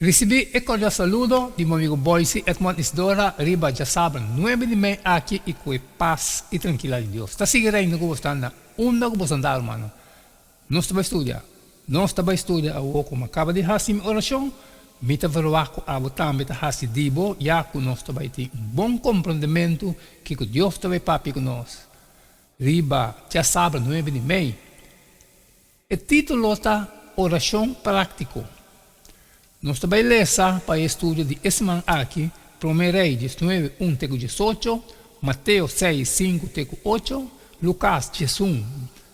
Risibí e kordial saludo di bo amigo Boyce Edmond Isidora riba djasabra nuebe di mei aki i ku e pas i trankila di Dios ta sigui reina ku bo sta na unda ku bo sta andá rumannan. Nos ta bai studia. Nos ta bai studia awor ku mi a kaba di hasi mi orashon, mi ta verwagt ku abo tambe ta hasi di bo ya ku nos ta bai tin un bon komprondementu kiko Dios ta bai papia ku nos riba djasabra nuebe di mei. E título ta Orashon Práktiko. Nos ta bai lesa pa e estudio di e siman aki, Promé Rei diesnuebe, un te ku diesocho, Mateo seis, sinku te ku ocho, Lukas diesun,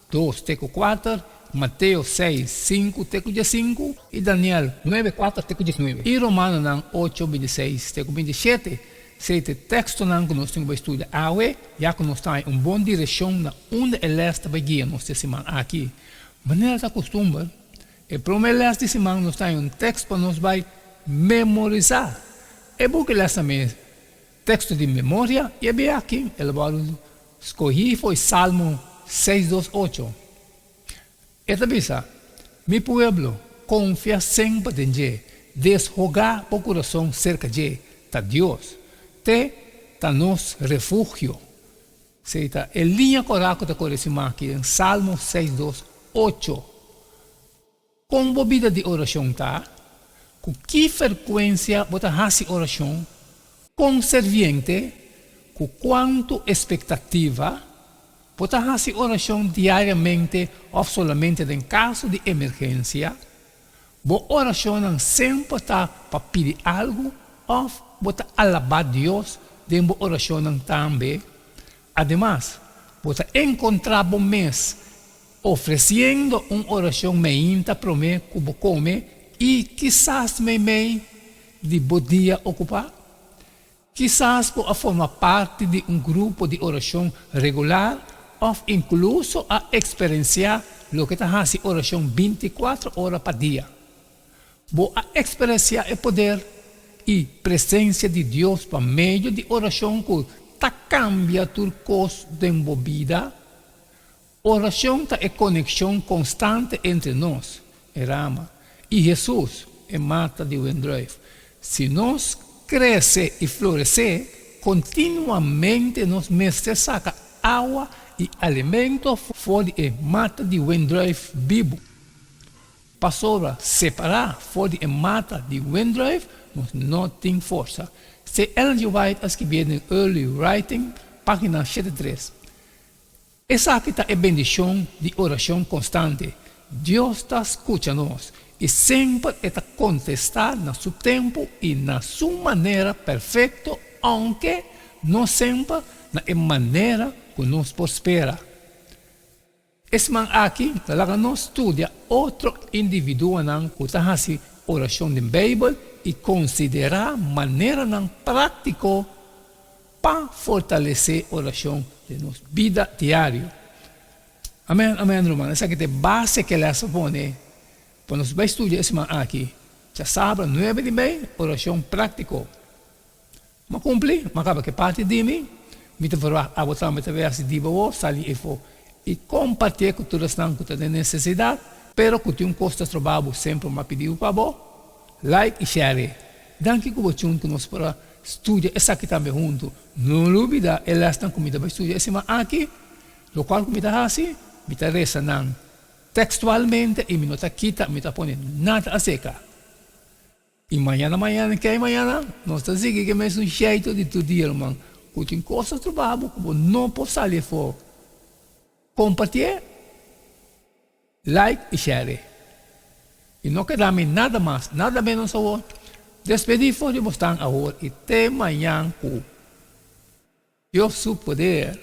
dos te ku kuater, Mateo seis, sinku te ku diesinku, i Daniel nuebe, kuater te ku diesnuebe, i Romanonan ocho, bintiseis te ku bintishete. Esei ta e tekstonan ku nos tin ku bai studia awe, ya ku nos ta haña un bon direkshon na unda e lès ta bai guia nos e siman aki. Manera ta kustumber, e promé lès di siman nos ta haña un tekst pa nos bai memorisá. E buki lès ta mes teksto di memoria i e bia aki el a wòrdu skohí for Salmo seis dos ocho. E ta bisa, Mi pueblo, konfia semper den dje, deshogá bo kurason serka dje, ta Dios. Te ta nos refugio. Esei ta e liña korá ku ta kore siman aki den Salmo seis dos ocho. Kon bo bida di orashon ta? Ku ki frekuensia bo ta hasi orashon? Kon serviente? Ku kuantu espektativa? Bo ta hasi orashon diariamente òf solamente den kaso di emergensia? Bo orashonnan semper ta pa pidi algu òf bo ta alabá Dios den bo orashonnan tambe? Ademas, bo ta enkontrá bo mes ofresiendo un orashon meinta promé ku bo kome i kisas meimei di bo dia okupá? Kisas bo a forma parti di un grupo di orashon regular òf inkluso a eksperensiá loke ta hasi orashon bintikuater ora pa dia. Bo a eksperensiá e poder i presensia di Dios pa medio di orashon ku ta kambia tur kos den bo bida? Orashon ta e konekshon konstante entre nos, e rama, i Hesus, e mata di wendruif. Si nos krese i floresé, kontinuamente nos mester saka awa i alimento for di e mata di wendruif bibu. Pasobra separá for di e mata di wendruif nos no tin forsa. Se Ellen G. White a skibié den Early Writing, página shete tres. Esaki ta e bendishon di orashon konstante. Dios ta skucha nos, i semper e ta kontestá na su tempu i na su manera perfekto, ounke no semper na e manera ku nos por spera. E siman aki ta laga nos studia otro individuonan ku ta hasi orashon den Beibel i konsiderá maneranan práktiko Pa fortalesé orashon den nos bida diario. Amen, amen ruman. Esaki ta e base ke les a pone pa nos bai studia e siman aki. Djasabra nuebe di mei, orashon práktiko. M'a kumpli, m'a kaba ku e parti di mi. Mi ta verwagt abo tambe ta bai hasi di bo sali efo i kompartié ku tur esnan ku ta den nesesidat, pero ku tin un kos ta stroba bo semper m'a pidi bo pa bo like i share. Danki ku bo chun ku nos por a studia esaki tambe huntu. No lubida e lesnan ku mi ta bai studia e siman aki. Lokual ku mi ta hasi, mi ta resa nan tekstualmente i mi no ta kita, mi ta pone nada aseka. I mañana mañana kei mañana nos ta sigui ku e mesun sheitu di tur dia ruman. Ku tin kos ta troba bo ku bo no por sali afó. Kompartié. Like y share. Y no keda mi nada mas, nada menos awor. Despedí for di bosnan awor y te mañan cu Dios su poder.